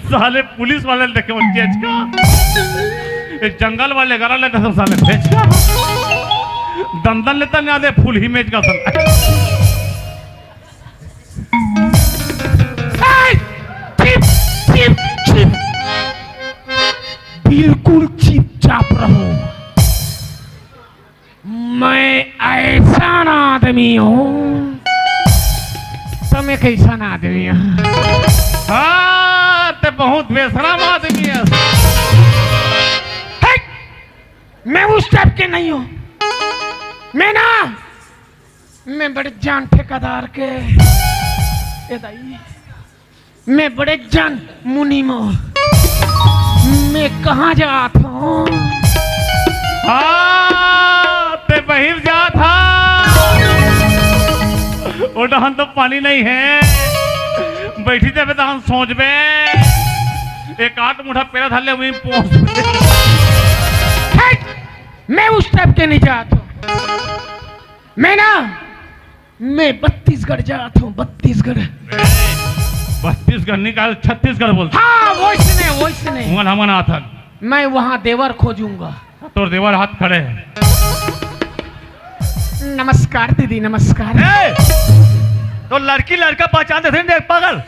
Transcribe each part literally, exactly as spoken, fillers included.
साले पुलिस वाले देखे वो तेज का, ये जंगल वाले गरा लेते सब साले भेज का, दंदन लेता नहीं आते फुल ही मेज का साला। ए, चिप, चिप, चिप। बिल्कुल चुपचाप रहो। मैं ऐसा आदमी हूँ। तो मैं कैसा आदमी हूँ? हाँ, ते बहुत बेशरम आदमी है। हे, मैं उस टाइप के नहीं हूँ। मैं ना, मैं बड़े जान ठेकेदार के, ए दाई, मैं बड़े जान मुनीम। मैं कहाँ जात हूँ? हाँ, ते बहिर जात हा। ओ डहन तो पानी नहीं है। बैठी जाबे तहन सोचबे। एक आध मुठा पेरा धर ले, वहीं पहुँच। हट! मैं उस टाइप के नहीं जात हूँ। मैं ना मैं बत्तीसगढ़ जात हूँ, बत्तीसगढ़। बत्तीसगढ़ निकाल, छत्तीसगढ़ बोल। हाँ, वैसने, वैसने। उंगन हमन आथन। मैं वहाँ देवर खोजूंगा। तोर देवर हाथ खड़े हैं। नमस्कार दीदी, नमस्कार। ए, तो लड़की लड़का पहचान देते नहीं, पागल।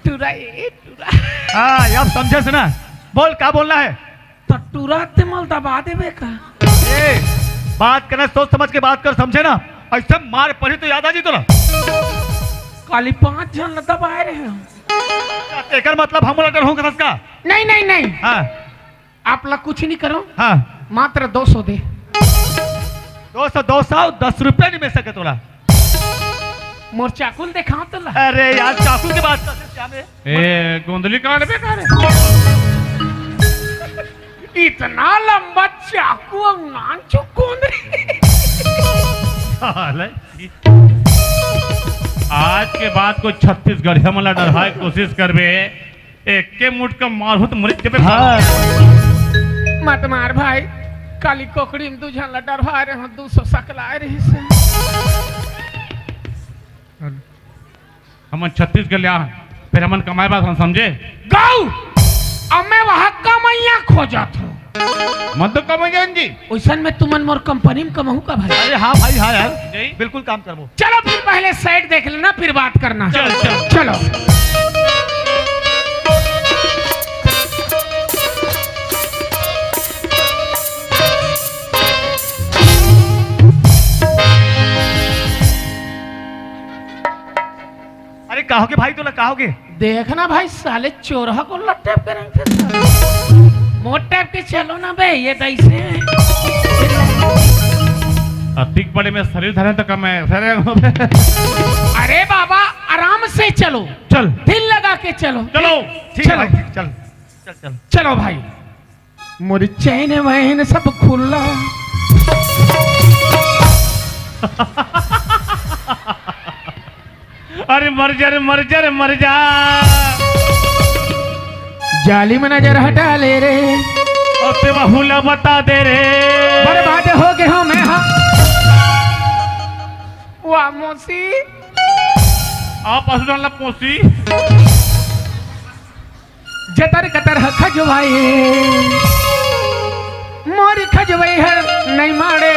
टुरा, ए, टुरा। हाँ, अब समझे से ना। बोल, का बोलना है? तो टुरा ते मोला दबा देबे का? ए, बात करना सोच समझ के बात कर, समझे ना? ऐसे मार पड़ी तो याद आ जी तोला। काली पांच झन ला दबाए रहे हो। तेकर मतलब हम ला डरहूं कथस का? नहीं, नहीं, नहीं। हाँ। आप ला कुछ नहीं करो। हाँ। मात्र दो सौ दे। दो सौ, दो सौ, दस रुपया नहीं मिल सके तोला। मोर चाकू ल देखाओ तोला। अरे यार, चाकू की बात कर, क्या बे? ए, गोंदली काट बे, काट। इतना लंबा चाकू अउ नान चुकुंदरी। साले, आज के बाद कोई छत्तीसगढ़िया मन ला डरहाए कोशिश करबे, एक के मुठ का मारहूं तो मर जबे। हाँ। मत मार भाई, काली कोकड़ी में दू झन ला डरहा रहे हो, दू सौ सकलाए रहिस हे। हमन छत्तीसगढ़ ले आ, फिर हमन कमाए बर हम समझे। गऊ, अब मैं वहाँ कमैया खोजत हूँ। मत तो कमैया जी। ओइसन में तुमन मोर कंपनी में कमाहू का भाई? अरे हाँ भाई, हाँ यार, जी। बिल्कुल काम करबो। चलो फिर पहले सेट देख लेना, फिर बात करना। चल, चल। चलो। अरे का होगे भाई, तोला का होगे? देख ना भाई, साले चोरहा को लट्टे पे नहीं थे साले। मोट टाइप के चलो ना बे, ये दैसे। अतिक बड़े में शरीर धरे तो कम है, सरे। अरे बाबा, आराम से चलो। चल। दिल लगा के चलो। चलो। ठीक है चलो। भाई, ठीक, चल। चल, चल। चलो भाई। मोर चैन वैन सब खुला। अरे मर जा रे, मर जा रे, मर जा। जालिम नजर हटा ले रे। और ते बहू ला बता दे रे। बर्बाद हो गए हो मैं, हाँ। वाह मौसी। आप असुरन ला पोसी। जतर कतर ह खजवाए, मोर खजवई हर नहीं माड़े,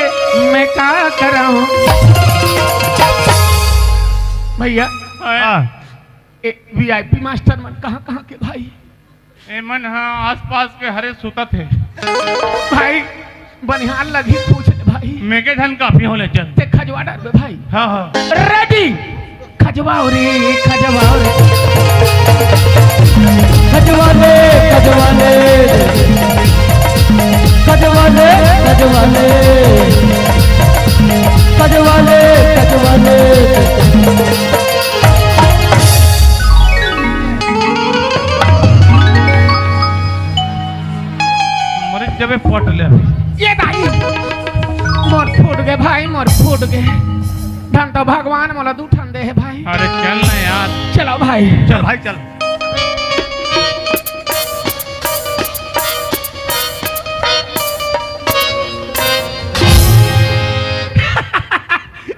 मैं का करहूं? भैया, हाँ। ए, वीआईपी मास्टर मन कहाँ, कहाँ के भाई? एमन ह आसपास के हरे सुतत हे। भाई, बनिहार लगही पूछ ले भाई। मेके झन काफी होले चल। ते खजवा डारबे भाई। हाँ, हाँ। रेडी। खजवाओ रे, खजवाओ रे। खजवा ले, खजवा ले। खजवा ले, खजवा ले। खजवा ले, खजवा ले। पट ले अभी। ये दाई, मोर फूट गे भाई, मोर फूट गे। धन तो भगवान मोला दू ठन दे हे भाई। अरे चल ना यार। चलो भाई। चल भाई चल।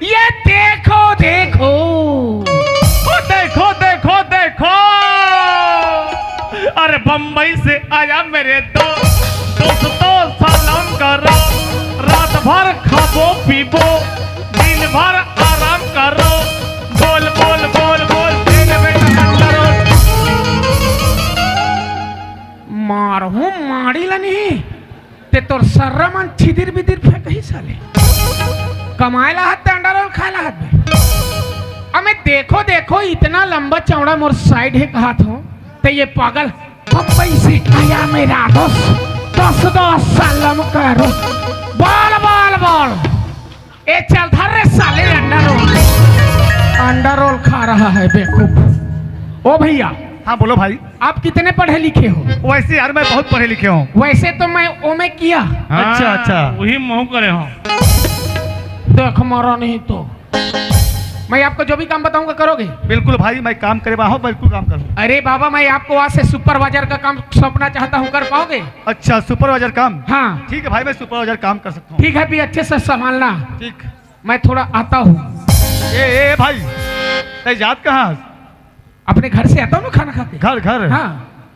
ये देखो, देखो। ओ देखो, देखो, देखो। अरे बम्बई से आया मेरे दो, दोस्तों सलाम करो। रात भर खाबो पीबो, दिन भर आराम करो। बोल, बोल, बोल, बोल, तेरे बेटा करो। मारहूं माड़ी ला नहीं। ते तोर सर्रा मन छिदिर बिदिर फेंकही साले। कमाए ला हाथ ते अंडा रोल खाए ला हाथ बे। अबे देखो, देखो, इतना लंबा चौड़ा मोर साइड हे कहात हो, ते ये पागल बम्बई से आया मेरा दोस्त, दोस्त दोस्त सलाम करो। बोल, बोल, बोल। ए चल धर रे साले अंडा रोल। अंडा रोल खा रहा है बेवकूफ। ओ भैया, हाँ, बोलो भाई। आप कितने पढ़े लिखे हो? वैसे यार, मैं बहुत पढ़े लिखे हूँ। वैसे तो मैं ओमे किया। हाँ, अच्छा, अच्छा। वही महू करे हो। देख मारा नहीं तो। मैं आपको जो भी काम बताऊंगा, करोगे? बिल्कुल भाई, मैं काम करे वाला हूँ, बिल्कुल काम करूँ। अरे बाबा, मैं आपको आज से सुपरवाइजर का काम सौंपना चाहता हूँ, कर पाओगे? अच्छा, सुपरवाइजर काम? हाँ। ठीक है भाई, मैं सुपरवाइजर काम कर सकता हूँ। ठीक है, भी अच्छे से संभालना। ठीक। मैं थोड़ा आता हूँ। ए, ए, ए भाई, तै जात कहाँ? अपने घर से आता हूँ ना खाना खा के। घर, घर। हाँ।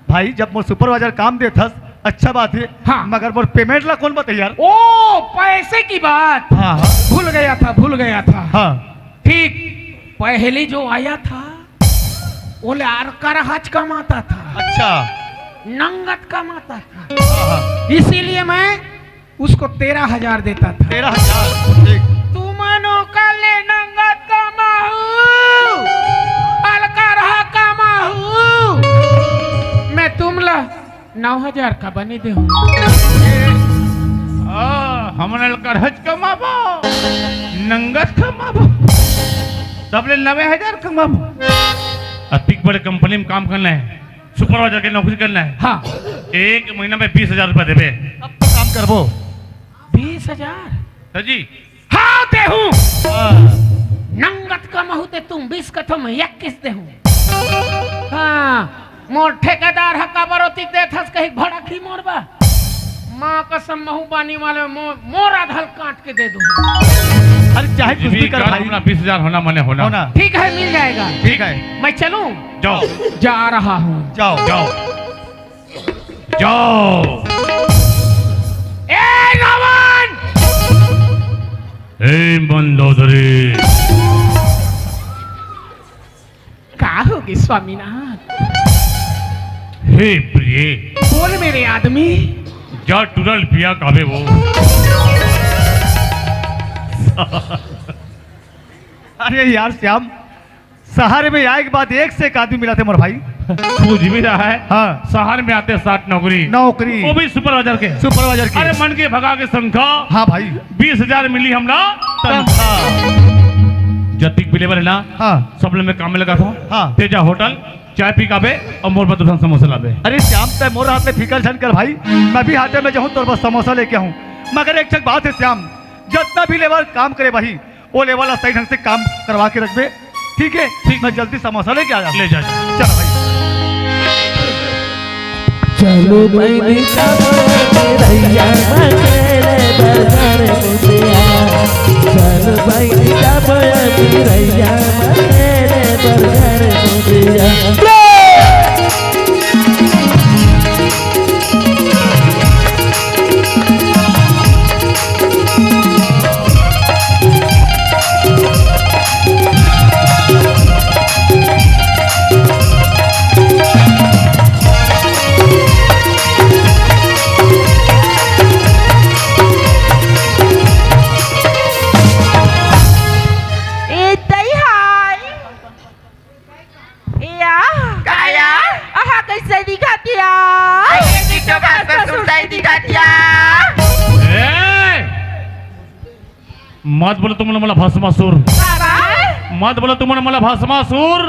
भाई, जब मोर सुपरवाइजर काम देथस, अच्छा बात है। हाँ। मगर मोर पेमेंट ला कौन बताई यार? ओ, पैसे की बात। हाँ, हाँ। भूल गया था, भूल गया था। हाँ। ठीक, पहली जो आया था, वो लार कर हज कमाता था। अच्छा। नंगत कमाता था। हाँ, हाँ। इसीलिए मैं उसको तेरह हजार देता था। तेरह हजार, ठीक। तुमन ओकर ले नंगत कमाहू, अलकरहा कमाहू, मैं तुमला नौ हजार का बनी देहूँ। आ, हमन अलकरहच कमाबो, नंगत कमाबो, सबले नवे हजार कमाबो। अतिक बड़े कंपनी में काम करना है। सुपरवाइजर के नौकरी करना है। हाँ। एक महीना में बीस हजार रुपया देबे। अब तो काम करबो। बीस हजार? सर जी। हाँ, देहूँ। हाँ। नंगत कमाहू ते तुम बीस कथो में इक्कीस देहूँ। हाँ, मोर ठेकेदार ह काबर ओतिक देथस कही भड़क ही मोर बा। माँ कसम महू बानी वाले मो-, मोर आधल काट के दे दूँ। अरे चाहे कुछ भी कर भाई। अपना बीस हजार होना मने होना। होना। ठीक है, मिल जाएगा। ठीक है। मैं चलूँ? जाओ। जा रहा हूँ। जाओ। जाओ। जाओ। ए रावण! ए मंदोदरी! का होगे स्वामीनाथ? हे प्रिय! बोल मेरे आदमी। जा टुरल पिया काबे वो। अरे यार श्याम, शहर में आए के बाद एक से एक आदमी मिला थे मोर भाई। पूछ भी रहा है। हाँ। शहर में आते साठ नौकरी। नौकरी। वो भी सुपरवाइजर के। सुपरवाइजर के। अरे मन के भगा के संख्या। हाँ भाई। बीस हजार मिली हमला तनख्वाह। तनख्वाह। जतिक बिले बने ना। हाँ। सब लोग में काम में लगा था। हाँ। तेजा होटल चाय पी काबे और मोर बर दो ठन समोसा लाबे। अरे श्याम, तै मोर हाथ में फिकर झन कर भाई, मैं भी हाटे में जाहूँ तोर बर समोसा लेके आहूँ। मगर एक ठक बात है श्याम, जतना भी लेबर काम करे भाई, वो लेबर ला सही ढंग से काम करवा के रखबे, ठीक है? ठीक। मैं जल्दी समोसा लेके आ जाता हूँ। ले जा, जा। चल भाई। चलो बहिनी तब रैया मकेले बरगड़ मुंडिया। चल बहिनी तब रैया मकेले बरगड़ मुंडिया। ए, तई हाय। ए, आ। काया? आहा, कैसे दिखत या? अरे, कितो का ससुर सही दिखत या। ए! मत बोलो तुमन मोला भस्मासुर। बाबा। मत बोलो तुमन मोला भस्मासुर।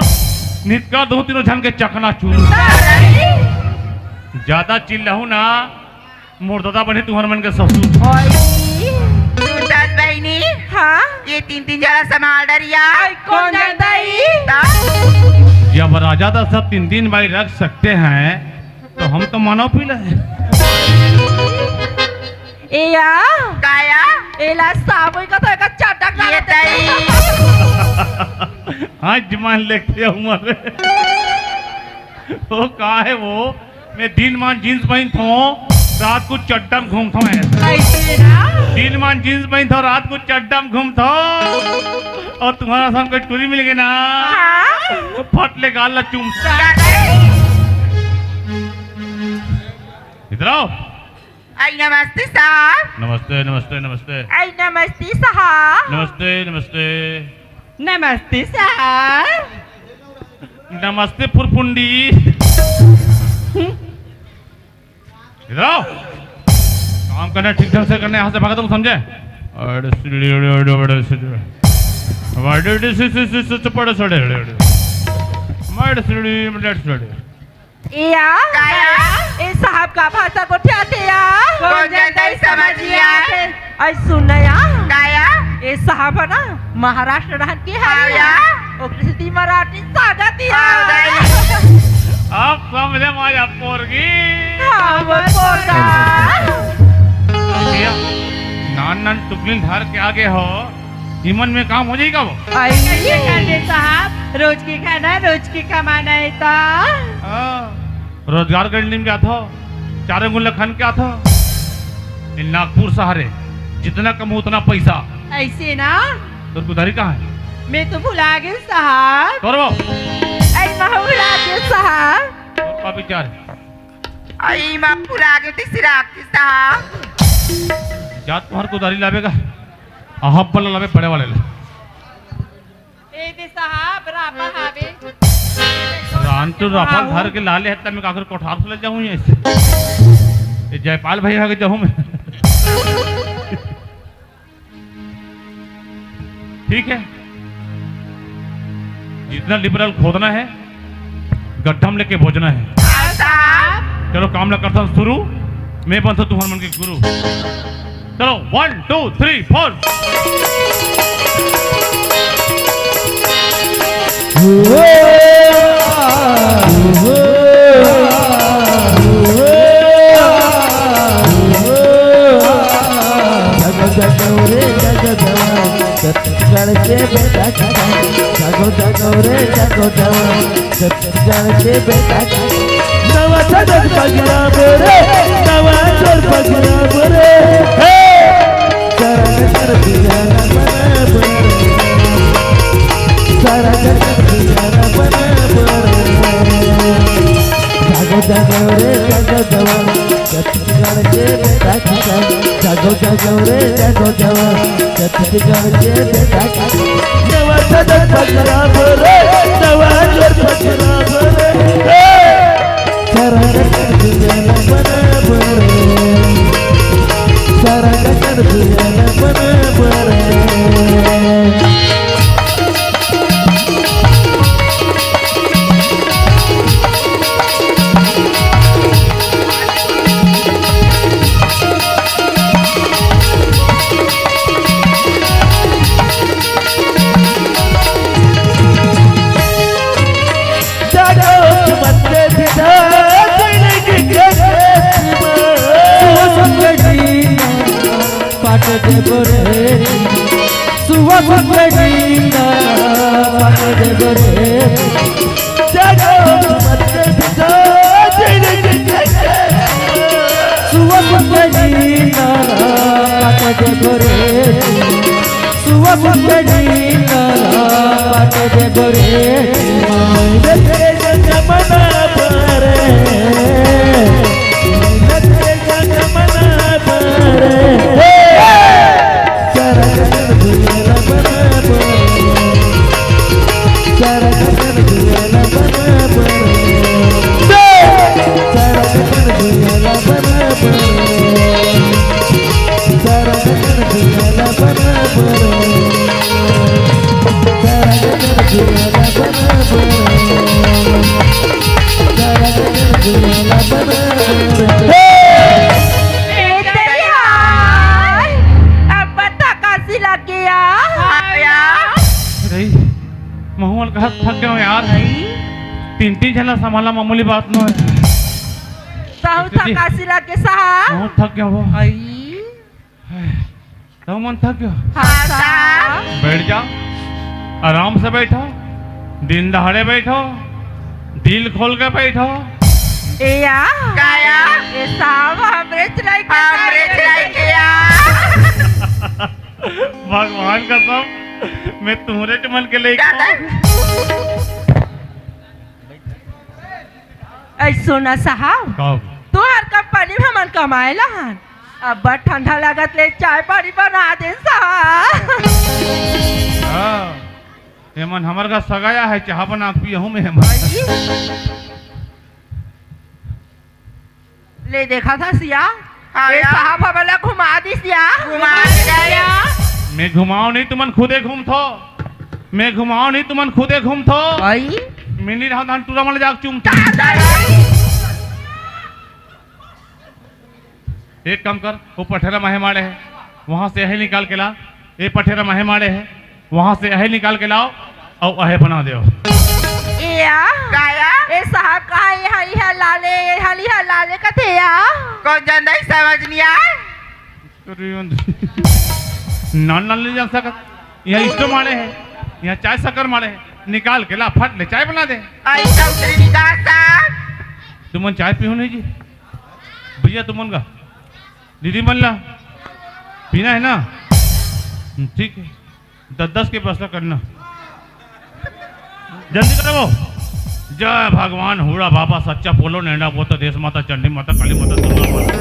नितका दो तीनों झन के चकनाचूर। बाबा। ज्यादा चिल्लाहू ना, मोर ददा बने तुहर मन के ससुर। ओए, सुनत बहिनी? हाँ? ये तीन तीन जला संभाल डरिया। आई, कोन जानता ही? ता? जब राजा दशरथ तीन तीन भाई रख सकते हैं, तो हम तो मानव पीला है। ए या? काया? एला साबुन का तो एक चटक ये डालत है। तई। आज मान लेते हमारे। वो का है वो? मैं दिन मान जींस पहिनथों, रात को चड्डा म घूमथों ऐसे। ऐसे ना? दिन मान जींस पहिनथों, रात को चड्डा म घूमथों। अउ तुम्हर सन कोई टूरी मिल गे ना, हाँ? तो फट ले गाल ला चूम। इधर आओ। आई नमस्ते साहब। नमस्ते, नमस्ते, नमस्ते। आई नमस्ते साहब। नमस्ते, नमस्ते। नमस्ते साहब। नमस्ते फुरफुंडी। इधर आओ। काम करना ठीक ढंग से करना, यहाँ से भागा तुम, समझे? अरे सिड़ी, अरे, अरे, अरे, सिड़ी। हमारे डे, डे, सि, सि, सि, सि, सि, पड़े, सड़े, अरे, अरे। हमारे सिड़ी, मिनट सिड़ी। ए या? काया? ए साहब का भाषा गोठियाथे या? कोन जानता ही समझ लिया? अरे सुन ना या? काया? ए साहब है ना, महाराष्ट्र रहन के हाँ हरे या। या। ओकरे सेती मराठी सागत या। हाँ, दाई। अब समझे माया पोरगी। हाँ, वो पोरगा। भैया, नान नान टुकली धर के आगे हो, इमन में काम हो जाएगा वो? आई। कैसे कर दे साहब, रोज की खाना, रोज की कमाना है ता। हाँ, रोजगार करने में क्या था? चारों गुण लखन क्या था? इन नागपुर शहर है, जितना कमो उतना पैसा। ऐसे ना? तो उधारी कहाँ है? मैं तो भुला गई साहब। तोर वो? आई, मैं भुला गई साहब। तोर का विचार है? आई, मैं भुला गई थी सिराग की साहब। जा तुम्हारे को उधारी लावेगा, अहब वाला लावे, बड़े वाले ला। ए दे साहब, रापा हावे। रान तो रापा घर के लाले हत्ता में काकर कोठार से ले जाऊं ऐसे। ये जयपाल भैया के जाऊं मैं। ठीक है, जितना लिबरल खोदना है, गड्ढा में लेके बोजना है। हाँ साहब। चलो, काम ला करता हूँ शुरू, मैं बनता हूँ तुम्हारे मन के गुरु। चलो, वन, टू, थ्री, फोर। जग जग रे जग जवान, छत्तीसगढ़ के बेटा जवान। जगो जगो रे जगो जवान, छत्तीसगढ़ के बेटा जवान। नवा सदन पगला बोरे, नवा जोर पगला बोरे। हे! सरग सर दिया ना बना बोरे। सरग सर दिया ना बना बोरे। जगो जगो रे जगो जवान, छत्तीसगढ़ के बेटा किसान। जगो जगो रे जगो जवान, छत्तीसगढ़ के बेटा किसान। नवा सदन पगला बोरे, नवा जोर पगला बोरे। हे! सरग सर दिया ना बना बोरे। सरग सर दिया ना बना बोरे। पाट देबो रे, सुवा सुवा नींदा पाट देबो रे। जगो मत सुवा सुवा नींदा पाट देबो रे। सुवा सुवा नींदा पाट देबो रे। माई रे जगमना परे। क्यों यार? तीन तीन झन ला संभालना मामूली बात नो हे। साहू जी। थकासी लगे साहब। बहुत थक गया वो। तुमन थक गया? हाँ साहब। बैठ जाओ, आराम से बैठो, दिन दहाड़े बैठो, दिल खोल के बैठो। ए या? का या? ए साहब, हमरे चुराई के हमरे चुराई के या। भगवान कसम, मैं तुम्हरे मन के लेके ऐ सुना साहब, का? तुहर कंपनी में हमन कमाए ला हन, अब्बड़ ठंडा लागत ले चाय पानी बना दे साहब। हाँ, एमन हमर का सगाया है, चाह बना के पियहूँ मैं एमन। ले देखा था सिया, हाँ ए या। साहब हमला घुमा दिस या। घुमा दिस या। मैं घुमाओ नहीं, तुमन खुदे घूमथो। मैं घुमाओ नहीं, तुमन खुदे घूमथो। आई। मैं नहीं रहा धान टूरा मन जाके चूम। एक काम कर, वो पठेरा माहे माड़े है, वहां से यही निकाल के ला। ये पठेरा माहे माड़े है, वहां से यही निकाल के लाओ और यही बना दो। ए या? का या? ए साहब, कहा यहाँ, यहाँ लाले, यहाँ, यहाँ लाले कथे या? कौन जानता है समझ नहीं आए? अरे, नान नान ले जा सकत। यहाँ इष्टो माड़े है, यहाँ चाय शक्कर माड़े है, निकाल के ला, फट ले चाय बना दे। ऐसा उतरी निकाल साहब। तुमन चाय पीहू नहीं जी? भैया तुमन का, दीदी मन ला पीना है ना? हम्म, ठीक है, दस दस के व्यवस्था करना, जल्दी करो। जय भगवान हुड़ा बाबा सच्चा पोलो नेंडा बोता देश माता चंडी माता काली माता दुर्गा माता।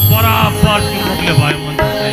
बराबर चुमुक ले भाई मंत्र से।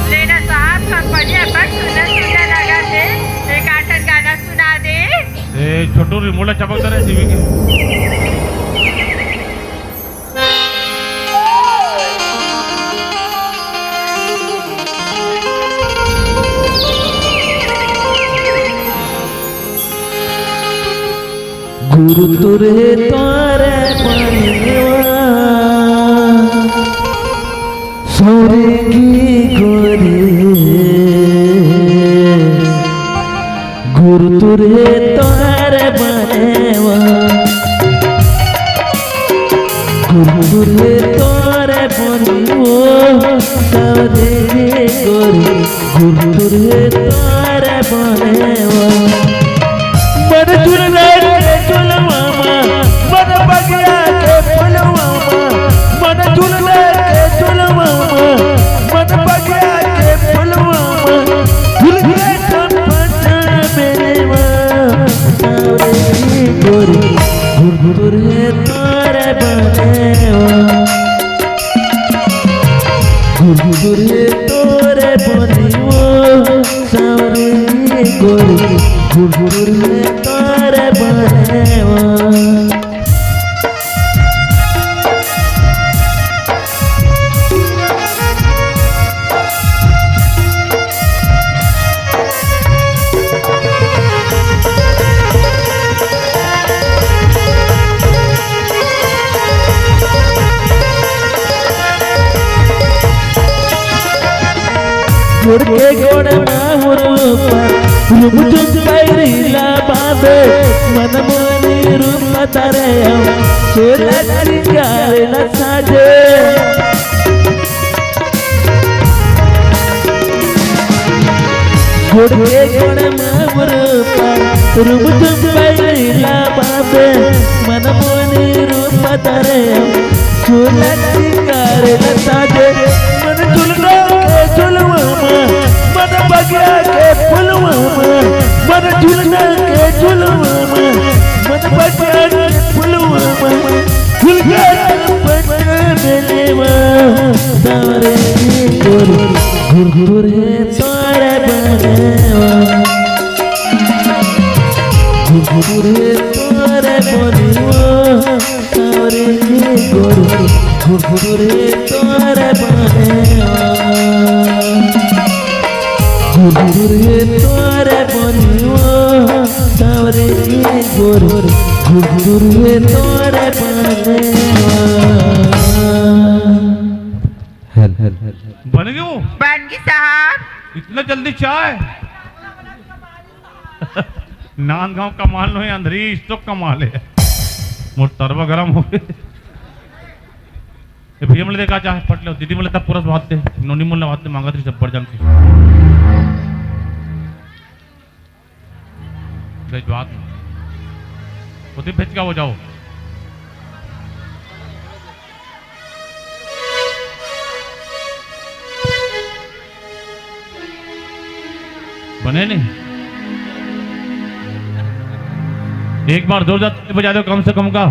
लेना साहब, हम बढ़िया बस सुंदर सुंदर लगा थे, एक आठन गाना सुना दे। ए छोटू रे, मोला चपक दे रे टीवी के। गुरु तुरे तारे पनिवा सौरे की गोरी। गुरु तुरे तारे बनेवा, गुरु तुरे तारे बनेवा, सौरे की गोरी। गुरु तुरे तारे बनेवा। मन झुलना के झुलवा मा, मन बगिया के फुलवा मा, मन झुलना के झुलवा मा, मन बगिया के फुलवा मा, झुल के चंपा चमेली मा, सावरी गोरी, गुरु तुरे तारे बनेवा। गुरगुरे तोरे बनियो, सावरी गोरी, गुरगुरे तोरे बनेवा। गोड़ के गोड़ माहुर रूपा, रूप चुप पैरी ला बाबे, मन मोनी रूप तारे हम, सोला श्रृंगार ला साजे। गोड़ के गोड़ माहुर रूपा, रूप चुप पैरी ला बाबे, मन मोनी रूप तारे, झूला चिंगारे लता दे, मन झुलना के झुलवा मा, मन बगिया के फुलवा मा, मन झुलना के झुलवा मा, मन बगिया के फुलवा मा, झुलना के पन्ना में लेवा, सावरे के गोरी, घुरघुर हे तोरे बनेवा। घुरघुर हे तोरे बनेवा, सावरे के गोरी, घुरघुर हे तोरे बनेवा। घुरघुर हे तोरे बनेवा, सावरे के गोरी, घुरघुर हे तोरे बनेवा। Hello, hello, hello. बन गयो? बन गई साहब। इतना जल्दी चाय? नांदगांव कमाल नो हे, अंधरीश तो कमाल हे। मोर तरवा गरम हो गे। ए भैया, मोला देखा चाय, पट ले। दीदी, मोला तब पूरा बात दे। नोनी, मोला बात दे, मांगा तेरी जब्बर जान के। भेजवा दो। खुद ही भेज के हो जाओ। बने नहीं? एक बार जोरदार ताली बजा दो कम से कम का।